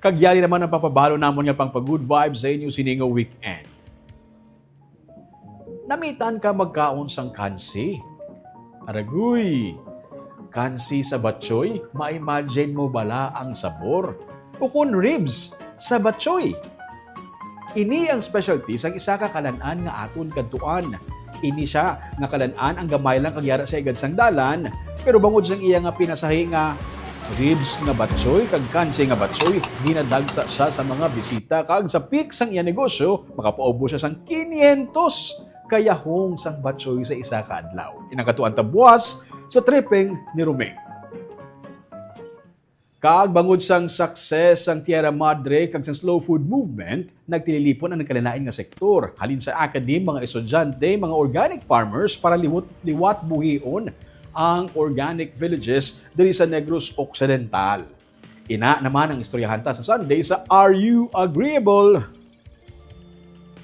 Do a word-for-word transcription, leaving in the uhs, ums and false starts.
Kag yari naman ang papabalo namon nga pangpa-good vibes sa inyo sining nga weekend. Namitan ka magkaon sang kansi? Aragoy! Kansi sa batchoy, ma-imagine mo bala ang sabor? O kon ribs sa batchoy? Ini ang specialty sang isa ka kalan-an nga aton kadtuan. Ini siya nga kalan-an ang gamay lang kag yara sa igad sang dalan, pero bangod sang iya nga pinasahi nga ribs nga batchoy kag kansi nga batchoy, ginadagsa siya sa mga bisita kag sa peak sang iya negosyo, makapaubos siya sang kinyentos ka yahong sang batchoy sa isa ka adlaw. Inang katuan ta buwas sa tripping ni Roming. Kag bangod sang success sang Tierra Madre kag sang slow food movement, nagtililipon ang nagkalain-lain nga sektor, halin sa academe, mga estudyante, mga organic farmers para liwat, liwat buhion ang organic villages diri sa Negros Occidental. Ina naman ang istoryahan ta sa Sunday sa Are You Agreeable?